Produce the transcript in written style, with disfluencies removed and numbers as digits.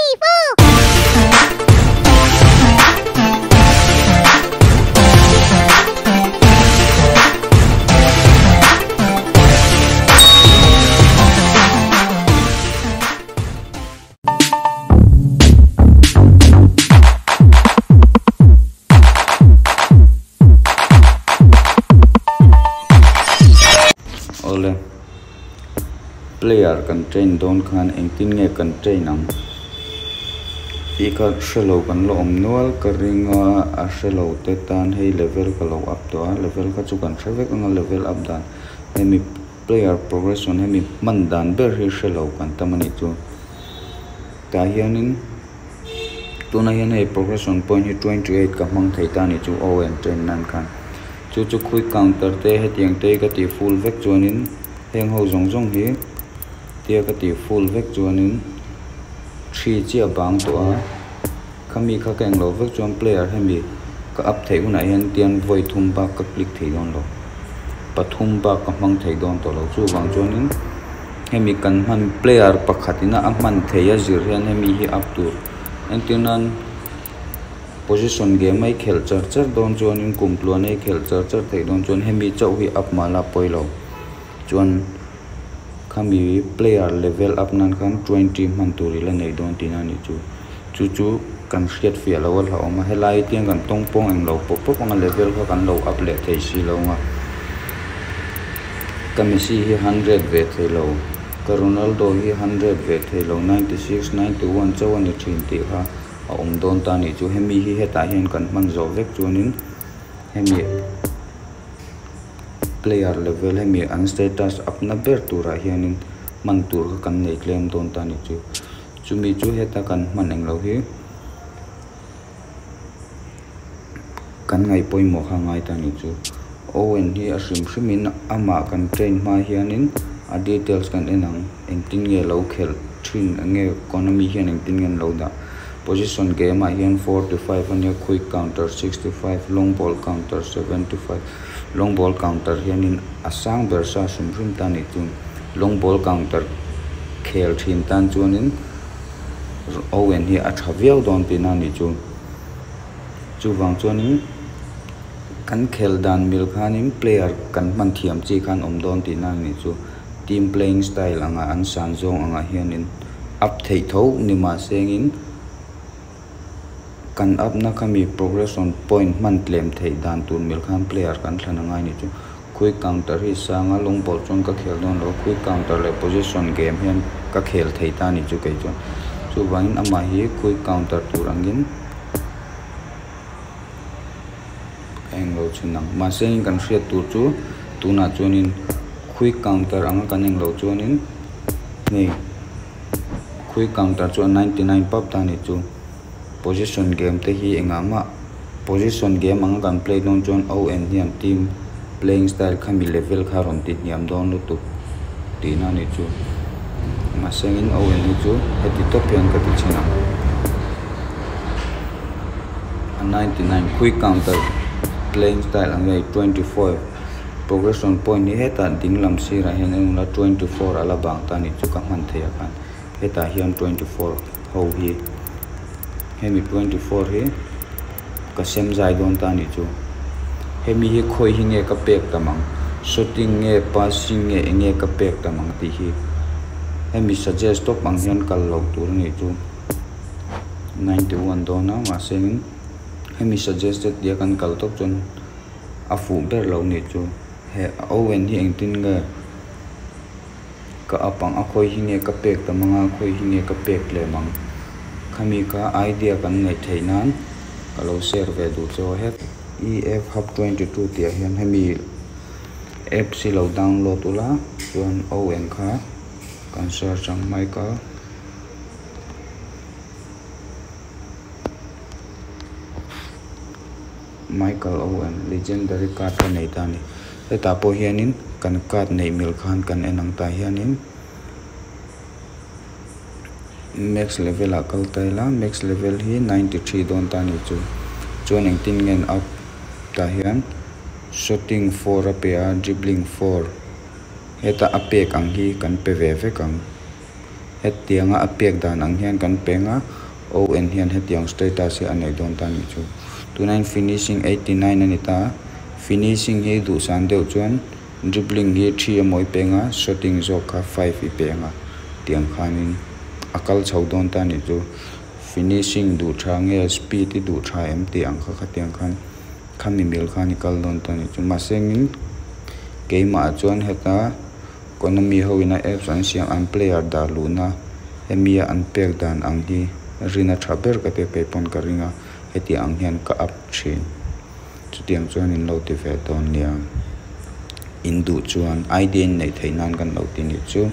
3, 4. Awle, player kan train dawn khan engtin nge kan train ang tih kha hrelo kan la awm nual ka ring a, a hrelo te tan hei level ka lo up tawh a, level kha chu kan hre vek ang a level up dan hemi player progression hemi hman dan ber hi hrelo kan tam a nih chu tah hianin tunah hian hei progression point hi 28 ka hmang thei ta a nih chu Owen train nan khan. Chu chu quick counter te hetiang te hi ka tih full vek chuanin heng ho zawng zawng hi tia ka tih full vek chuanin thi chiah bang tawh a, khami kha ka englo vek chuan player hemi ka up theih hunah hian tian vawi thum bak ka click thei dawn lo, pathum bak ka hmang thei dawn tawh lo chuvang chuanin hemi kan hman player pakhat ina a hman thei a zir hian hemi hi up tur entir nan. Position game a i khelh char char dawn chuanin kum tluan a i khelh char char theih dawn chuan hemi chauh hi up mah la pawi lo. Chuan khami player level up nan khan 20 hman tur i la nei dawn tihna a nih chu. Chu chu kan hriat fiah lo a hlauhawm a, helai tiang kan tawng pawng eng lo pawp pawp anga level kha kan lo up leh thei si lo anga. Ka Messi hi 100 ve thei lo, ka Ronaldo hi 100 ve thei lo, 96, 91 chauh a ni thin tih kha. A awm dawn ta nih chu hemi hi hetah hian kan hman zawh vek chuanin hemi player level hemi an status up na ber turah hianin hman tur kha kan nei tlem dawn ta nih chu chumi chu heta kan hman englo hi kan ngaih pawimawh kha ngai ta nih chu Owen hi a hrim hrimin amah kan train hma hianin a details kan en ang engtin nge lo khelh thin enge Konami hian engtin nge an lo dah position game ah hian 45 ania quick counter 65 long ball counter 75 long ball counter hianin a sang ber sa hrim hrim ta nih chu long ball counter khel thin tan chuanin Owen hi a tha viau dawn tihna a nih chu chuvang chuanin kan khel dan mil khanin player kan hman thiam chi khan awm dawn tihna a nih chu. Team playing style angah an san zawng angah hianin up theih tho ni mahsengin kan up na khami progression point hman tlem theih dan tur mil khan player kan thlan angai ni chu quick counter hi sanga long ball chuan ka khel dawn lo quick counter leh position game hian ka khel thei ta ni chu kei chuan chuvangin amah hi quick counter tur angin ka englo chhin ang mahse in kan hriat tur chu tunah chuanin quick counter anga kan englo chuanin hei quick counter chu a 99 pap ta a nih chu position game te hi engah mah position game anga kan play dawn chuan O_N hian team playing style khami level kha rawn ti hniam dawn lutuk tihna a nih chu mahse in O_N hi chu heti tawp hian ka ti chhin ang. A 99 quick counter playing style ang hei 24 progression point hi hetah ding lam sirah hian en ula 24 a la bang ta a nih chu ka hman theih ah khan hetah hian 24 ho hi hemi 24 hi ka sem zai dawn ta a nih chu hemi hi khawi hi nge ka pek tam ang shooting nge passing nge eng nge ka pek tam ang tih hi hemi suggest tawp ang hian kal loh tur a nih chu. 91 dawn a mahse in hemi suggested tia kan kal tawp chuan a fuh ber lo nih chu he Owen hi engtin nge ka up ang a khawi hi nge ka pek tam anga khawi hi nge ka pek lem ang khami kha idea kan ngaih theih nan ka lo share ve duh chu het EF hub 22 tih ah hian hemi apps hi lo download ula chuan Owen kha kan search ang Michael. Michael Owen legendary card ka nei ta a ni hetah pawh hianin kan card neih mil khan kan en ang tah hianin max level ah kal ta ila max level hi 93 dawn ta a ni chu chuan engtin nge an up tah hian shooting 4 a pe a dribbling 4 heta a pek ang hi kan pe ve vek ang. Hetianga a pek dan ang hian kan pe anga Owen hian hetiang status hi a nei dawn ta a nih chu. Tunah hian finishing 89 a ni ta a, finishing hi duhsan deuh chuan dribbling hi 3 emaw i pe anga shooting zawk kha 5 i pe anga tiang khanin a kal chho dawn ta a nih chu. Finishing duh tha nge speed i duh tha em tih ang kha khatiang khan khami mil khan i kal dawn ta a nih chu. Mahse engin keimah chuan heta Konami ho ina apps an siam an player dah luhna hemi a an pek dan ang hi rin a tha ber ka tia kei pawn ka ring a, heti ang hian ka up thin. Chutiang chuan in lo ti ve dawn nia. In duh chuan idea in neih theih nan kan lo ti nih chu.